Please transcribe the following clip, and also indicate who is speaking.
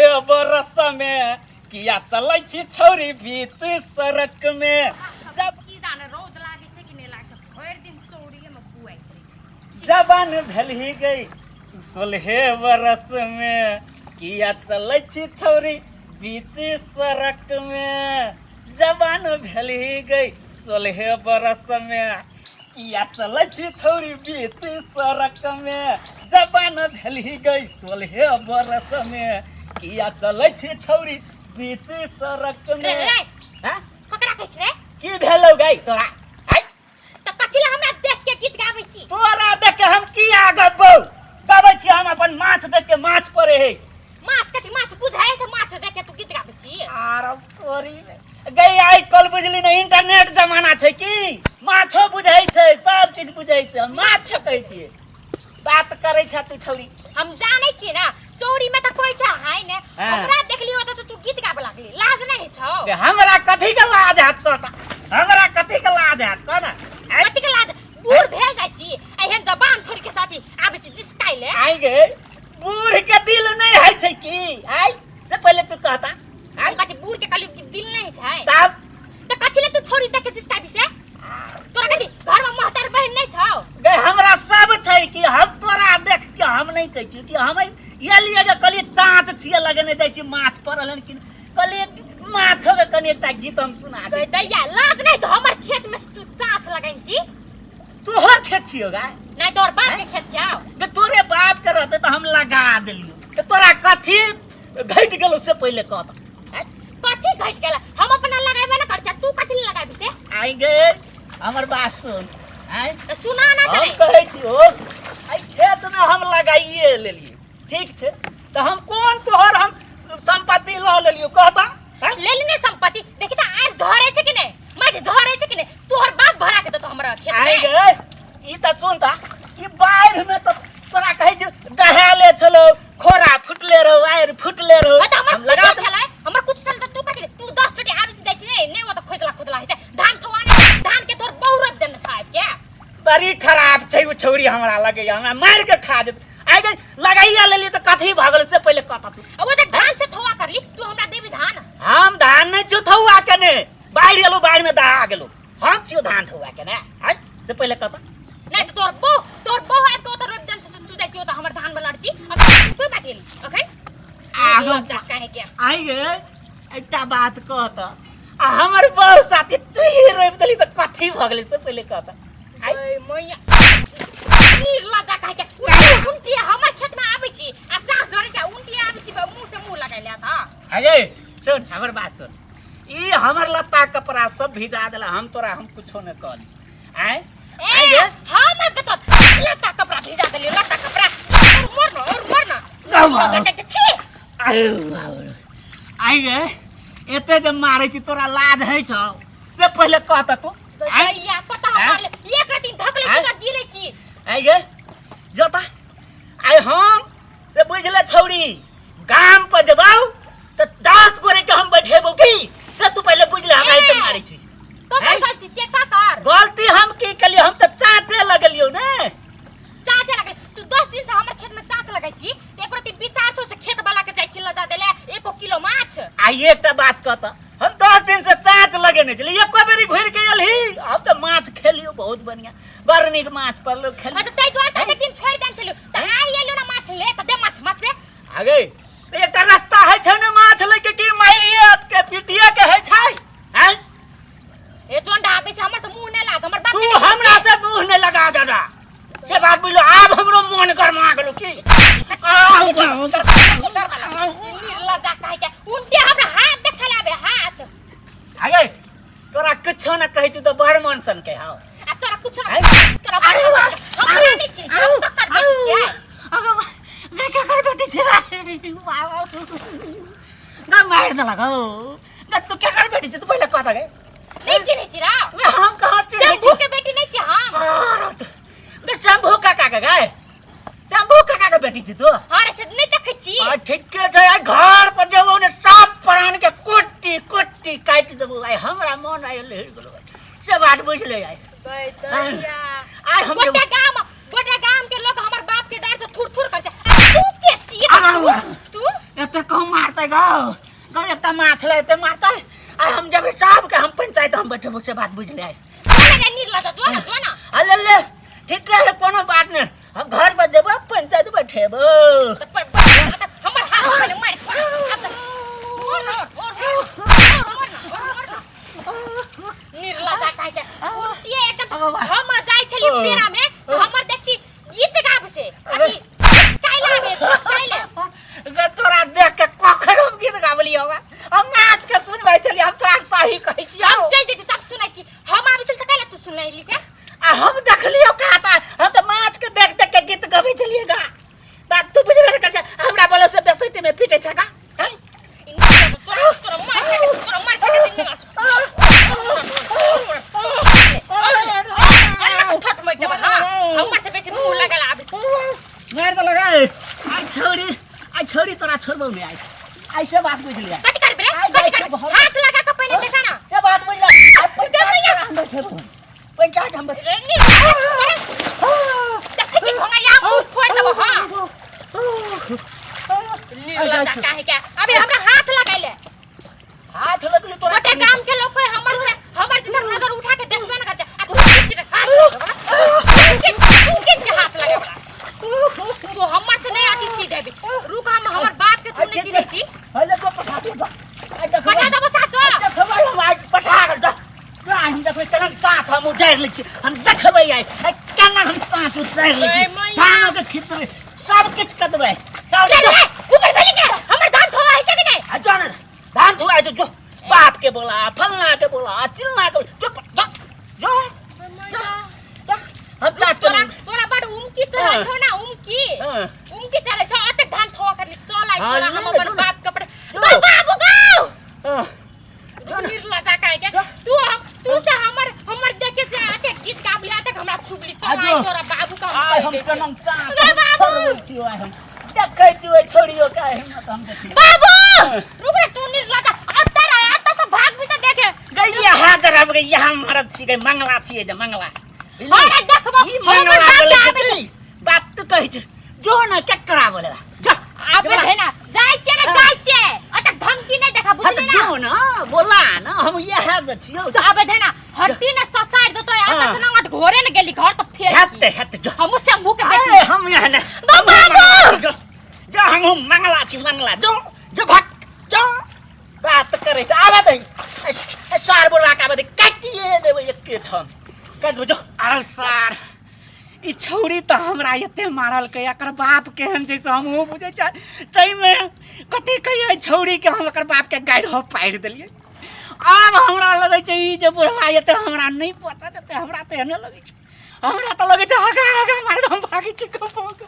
Speaker 1: सोलहे बरस में किया चलै छी छौरी बीच सड़क में। जब
Speaker 2: की जाने रौद लागै छै कि नहि लागै छै, भरि दिन चौड़िए मे कुआइत रहै छै।
Speaker 1: जवान भेलही गई सोलहे बरस में किया चलै छी छौरी बीच सड़क में। जवान भेलही गई सोलहे बरस में किया चलै छी छौरी बीच सड़क में। जवान भेलही गई सोलहे बरस में किया चलै छी छौरी बीच सड़क
Speaker 2: रे
Speaker 1: में।
Speaker 2: रे।
Speaker 1: हैं?
Speaker 2: ककरा कहै छी रे?
Speaker 1: की भेलौ गई तोरा? आइ।
Speaker 2: तऽ कथी लए हमरा देख के गीत गाबै छी?
Speaker 1: तोरा देख के हम किया गबौ? गबै छी हम अपन माछ देख के, माछ पड़े है।
Speaker 2: माछ कथी माछ बुझाइ छै? माछ देख के तू गीत गाबै छी?
Speaker 1: आर तोरी गई, आइ कल बुझली ने इंटरनेट जमाना छै की माछो बुझै छै, सब किछु बुझै छै। हम माछ कहै छियै, बात करै छ तू छौरी।
Speaker 2: हम जानै छियै ने, चौरी में तऽ कोई छै हाय ने।
Speaker 1: हाँ।
Speaker 2: हमरा देखलियो तऽ तू गीत गाबे लागली, लाज नहि छौ?
Speaker 1: गे, हमरा कथी के लाज हैत कहता? हमरा कथी के लाज हैत कह ने? आइ।
Speaker 2: कथी के लाज? बूढ़ भेल जाइ छी, एहन जबान छोड़ के साथी आबै छी जिसकाइ ले।
Speaker 1: आइ गे, बूढ़ के दिल नहि होइ छै की? आइ से पहिले तू कहता।
Speaker 2: हम कथी बूढ़ के कहलियो कि दिल नहीं छै?
Speaker 1: तब?
Speaker 2: तऽ कथी ले तू छोड़ी देख के जिसकाबी से? तोरा कथी घर में महतार बहन नहीं छौ?
Speaker 1: गे, हमरा सब छै कि हम तोरा देख के हम नहीं कहै छी कि हम एलियै जे कहलियै चाँच छियै लगेने जाइ छी, माछ पड़ल हन कि कहलियै माछो के कनि एकटा गीत हम सुना दै।
Speaker 2: गै दैया, लाज नहीं छौ? हमर खेत में तू चाँच लगैन छी।
Speaker 1: तोहर खेत छियौ गाय?
Speaker 2: नहीं, तोहर बाप के खेत छियौ।
Speaker 1: गे, तोरे बाप के रहते तऽ हम लगा देलियौ, तऽ तोरा कथी घटि गेलौ से पहिले कह तऽ। आँय?
Speaker 2: कथी घटि गेल? हम अपना लगाबे ना करै छी, तू कथी ले लगाबी से?
Speaker 1: आइ गे, हमर बात सुन। आँय?
Speaker 2: तऽ सुना ना।
Speaker 1: हम
Speaker 2: तऽ
Speaker 1: कहै छियौ, एहि खेतमे हम लगाइए लेलियै, ठीक छै, तऽ हम कोन तोहर हम सम्पत्ति लऽ लेलियौ कहता? आँय?
Speaker 2: लेली ने संपत्ति, देखी तऽ आँखि झरे छै कि नहि, माटि झरे छै कि नहि? तोहर बाप भरा के देतो हमरा खेत
Speaker 1: आइ
Speaker 2: में?
Speaker 1: गे, ई तऽ सुन तऽ, ई बाढ़िमे तऽ तोरा कहै छै दहाले छलौ, खोरा फुटले रहौ, आरि फुटले रहौ।
Speaker 2: हाँ, तऽ हमर
Speaker 1: हम लगा
Speaker 2: कुछ छलै, हमर कुछ छलै तऽ तू कथी? तू 10 चोटी आबि जाइ छी ने, नहि ओ तऽ खोदला खोदला होइ छै धान थोआ ने, धान के तोहर बहु रोपि देने छै आबि के।
Speaker 1: बड़ी खराब छै ओ छौरी, हमरा लगैया हमरा मारि के खा जेत। आइ गे, लगाइया लेलियै तऽ कथी भऽ गेल से पहिले कहता तू।
Speaker 2: आ ओ तऽ धान से थोआ करली, तू हमरा देबी धान?
Speaker 1: हम धान नहि छियौ थौआ केने, बाढ़ि एलौ, बाढ़िमे दहा गेलौ, हम छियौ धान थौआ केने? आइ से पहिले कहता।
Speaker 2: नहि तऽ तोहर बहु आबि के ओतऽ रोपि देने छै, से तू जाइ छी ओतऽ हमर धान वाला छी अखन कोई बात एली अखन।
Speaker 1: आगो।
Speaker 2: जा काहे के?
Speaker 1: आइ गे, एकटा बात कह तऽ, आ हमर बहु साथी तू ही रोपि देली तऽ कथी भऽ गेलै से पहिले कहता। आइ।
Speaker 2: ओए मैया, निर्लज्जा काहे के! उनटी हमर खेत में आबै छी आ चाह जरै छै, उनटी आबै छी मुंह से मुंह लगाइ ले तऽ।
Speaker 1: आइ गे, सुन, हमर बात सुन, ई हमर लत्ता कपड़ा सब भिजा देला, हम तोरा हम कुछो नहि कहली। आइ।
Speaker 2: ए।
Speaker 1: आइ गे।
Speaker 2: हम आबि के तोर लत्ता कपड़ा भिजा देलियो, लत्ता कपड़ा, और मर न, और मर न।
Speaker 1: आउ, आउ।
Speaker 2: काहे के छी?
Speaker 1: आयौ, आउ। आइ गे, एते जे मारै छी तोरा लाज होइ छौ से पहिले कह तऽ तू। आइ।
Speaker 2: दैया, कतऽ हम
Speaker 1: आँय?
Speaker 2: मारले? एक राति धकले
Speaker 1: आँय?
Speaker 2: छी तऽ गिरै छी।
Speaker 1: आइ गे, जोता आइ हम से बुझले छौरी गाम पर जबाउ तऽ 10 गोरे के हम बैठेबो की से तू पहिले बुझले, हमरा ऐसे मारै छी।
Speaker 2: ककर
Speaker 1: आँय?
Speaker 2: गलती छियै, ककर
Speaker 1: गलती हम की केलियै? हम तऽ चाचे लगलियौ ने।
Speaker 2: चाचे लगै तू 10 दिन से हमर खेत में चाच लगै छी तऽ एको रति विचार छौ से खेत वाला के जाइ छी लजा देले एको किलो माछ?
Speaker 1: आ एकटा बात कहता, हम 10 दिन से चाच लगेने छलियै, एको बेरी घुरि के एलही? हम तऽ माछ खेलियौ बहुत बढ़िया, बड़ नीक माछ पड़लो,
Speaker 2: हाँ
Speaker 1: खेलियौ।
Speaker 2: तऽ ताहि दुआरे तऽ एते दिन छोड़ि देने छलियौ, तऽ आइ एलियौ ने माछ ले, तऽ दे माछ, माछ दे।
Speaker 1: आगे तऽ एकटा रास्ता होइ छै ने माछ लैके, कि मारिए के पीटिए के होइ छै? आँय?
Speaker 2: ए जोंडा, आबै छै हमर से मुंह नहि लाग, हमर बाप
Speaker 1: तू हमरा से मुंह नहि लगा दादा, से बात बुझलो। आब हमरो मन गरमा गेलो की आउ, आउ,
Speaker 2: निर्लज्जा काहे के! उनटे हमरा हाथ देखै आबे हाथ।
Speaker 1: आगे, तोरा कुछो न कहै छु तऽ बड़ मन सन के हौ।
Speaker 2: आ तोरा कुछो
Speaker 1: आइ।
Speaker 2: तोरा
Speaker 1: अरे वाह!
Speaker 2: हमरा नहि छी,
Speaker 1: आउ,
Speaker 2: ककर
Speaker 1: आउ,
Speaker 2: बेटी छियै?
Speaker 1: अरे वाह, गे ककर बेटी छी रे? वाह, वाह। ना मारि देलक हौ ना। तू केकर बेटी छी, तू पहिले कह दे गे।
Speaker 2: नहि चिन्है छी रा?
Speaker 1: वे हम कहाँ चिन्है छी?
Speaker 2: शंभू के बेटी नहि छी हम?
Speaker 1: बे शंभू काका के गाय, शंभू काका के बेटी छी तू?
Speaker 2: हाँ रे, से नहि देखै छी?
Speaker 1: आ ठीके छै, आइ घर पर जेबौ ने सब प्राण के कुट्टी कुट्टी काटि देबौ आइ। हमरा मन आइ लहरि गेलौ से बात बुझले आइ।
Speaker 2: गै दैया।
Speaker 1: आइ हम
Speaker 2: गोटा गाम, गोटा गाम के लोग हमर बाप के डर से थुर थुर कर छै, आ तू के छी?
Speaker 1: आउ।
Speaker 2: तू तू
Speaker 1: एते कहूँ मारतै। मारतै गौ गौ, एकटा माछ ले एते मारतै आ हम जब सबके हम पंचायत हम बैठेबो, से बात बुझि ले।
Speaker 2: अरे निर्लज, जो ना, जो ना।
Speaker 1: अरे ले, ठीक है, कोनो बात नहीं, हम घर पर जेबो, पंचायत बैठेबो।
Speaker 2: तऽ हमर हाथ पहिले मारि आब तऽ मोर ना, मोर, मोर, मोर ना, मोर ना। निर्लज काहे के उल्टिए एकदम। हम जाइ छली पेड़ा में तऽ हमर देखছি गीत गाबै से अथी स्टाइल आबे स्टाइल।
Speaker 1: गे तोरा देख के कखन हम गीत गाबली होगा? हम नाच के सुनबै छलियै, हम तोरा सही कहै छियौ।
Speaker 2: हम चलि जेती तब सुनैती। हम आबै छली तऽ कैला तू सुनैली से?
Speaker 1: आ हम देखलियौ कहाँ? तऽ हम तऽ माछ के देख देख के गीत गबै छलियै गा। बात तू बुझबे नहि करै छै। हमरा बोलो से बेसैती में पीटै छै गा, हैं?
Speaker 2: ई निर्लज, तोरा तोरा मार के, तोरा मार के दिन नाच ठट मारि देबै। हाँ, हमर से बेसी मुँह लगल आबै छै।
Speaker 1: मारि तऽ लगा। आइ छौड़ी, आइ छौड़ी तोरा छोड़बौ नहि आइ। आइ से बात बुझि लिया।
Speaker 2: कथी करबे रे?
Speaker 1: आइ
Speaker 2: कथी
Speaker 1: जाइ
Speaker 2: करबे?
Speaker 1: छियौ।
Speaker 2: हाथ लगा के पहिले देखा ना।
Speaker 1: से बात बुझि लिया, आइ पंचायत तोरा हम बैठेबौ, पंचायत हम बैठेबौ।
Speaker 2: रे निर्लज, तोरा देखै छी भोंगा मुँह फोड़ि देबो। हाँ, निर्लज काहे के अबे हमरा हाथ लगाइले?
Speaker 1: हाथ लगली तोरा?
Speaker 2: गोटे गाम के लोग कोई हमर से हमर दिस नजर उठा के देखबे न करते आ तू किच रे हाथ लगाबे, तू किच हाथ लगाबे। तू हमर से नहीं आती सीधे भी। रुक, हम हमर बाप के तू नहीं चिन्है छी।
Speaker 1: हले को पठा दे, आइ देखबै।
Speaker 2: पठा देबो साचो।
Speaker 1: आइ देखबै हम, आइ पठा दे। जो, आइ हम देखबै केना साँथ हम उजारि लै छी। हम देखबै आइ, आइ केना हम साँथ उजारि लै छी।
Speaker 2: ए मैया।
Speaker 1: धानो के खिचड़ी सब किछु कऽ देबै। चल,
Speaker 2: रे
Speaker 1: जो।
Speaker 2: रे, ऊपर भेली के हमर धान धोआ है छै कि नहीं?
Speaker 1: आ जो ने, धान धुआइ छौ, जो बाप के बोला, फल्ला के बोला, चिल्ला के बोला, जो जो जो जो, जो हम चाच
Speaker 2: तोरा
Speaker 1: करू।
Speaker 2: तोरा बड़ उमकी चढ़ै
Speaker 1: हाँ।
Speaker 2: छौ ना, उमकी।
Speaker 1: हाँ।
Speaker 2: उमकी चढ़ै छौ, अतेक धान थोआ करली। चल आइ।
Speaker 1: हाँ,
Speaker 2: तोरा
Speaker 1: ले
Speaker 2: हम
Speaker 1: ले,
Speaker 2: अपन
Speaker 1: जो ने।
Speaker 2: बाप कपड़े
Speaker 1: जो।
Speaker 2: तोर बाबू गौ।
Speaker 1: हाँ।
Speaker 2: निर्लजा काहे के
Speaker 1: जो।
Speaker 2: तू हम तू से हमर हमर देखे से अतेक गीत गाबली, अतेक हमरा छुबली। चल
Speaker 1: आ
Speaker 2: आइ
Speaker 1: जो।
Speaker 2: तोरा बाबू का हम
Speaker 1: आइ
Speaker 2: कहि
Speaker 1: हम
Speaker 2: दै छियौ।
Speaker 1: केना साँथ
Speaker 2: गे बाबू।
Speaker 1: छियौ, आइ हम देखै छियौ छोड़ियो के, आइ हिम्मत हम देखियौ।
Speaker 2: बाबू रुक रे, तू निर्लजा अत्ता रे, अत्ता से भाग भी त देखे।
Speaker 1: गई यहाँ जरा गई, यहाँ मरद छी गई, मंगला छियै जे मंगला।
Speaker 2: अरे देखबो
Speaker 1: ई
Speaker 2: हम
Speaker 1: मंगला
Speaker 2: अपन बाप
Speaker 1: बोलै
Speaker 2: के
Speaker 1: छै
Speaker 2: आबै
Speaker 1: की? बात तू कहै छै, जो न केकरा बोलेला, जो।
Speaker 2: आबे छै ना, जाइ छियै रे, जाइ छियै। अतेक धमकी नहि देखा,
Speaker 1: हाँ तऽ
Speaker 2: बुझली ना?
Speaker 1: जो न बोला न, हम इएह जे छियौ, जो।
Speaker 2: आबे दे ना, हड्डी ने ससार देतो।
Speaker 1: हाँ।
Speaker 2: आता से ना घोरे ने गेली घर तऽ फेर
Speaker 1: हेतै हेतै, जो।
Speaker 2: हमहूँ शंभू के बेटी।
Speaker 1: अरे हम यहाँ ने
Speaker 2: गो बाबू।
Speaker 1: जो जो, हमहूँ मंगला छी, मंगला। जो जो, भाग जो। बात करै छै, आबे दे सार बोलबा के, आबे दे, काटिए देबै एके छन, काटि देबै। जो। आर सार, ई छौड़ी तऽ हमरा एते मारलकै, एकर बाप केहन छै से हमहूँ बुझै छियै। ताहिमे कथी कहियै छौड़ीके, हम एकर बापके गाड़ि हो पारि देलियै। आब हमरा लगै छै ई जे बुढ़वा एते हमरा नहि बचत एते, हमरा तऽ एहने लगै छै। हमरा तऽ लगै छै हगा हगा मारि हम भागै छी कपक।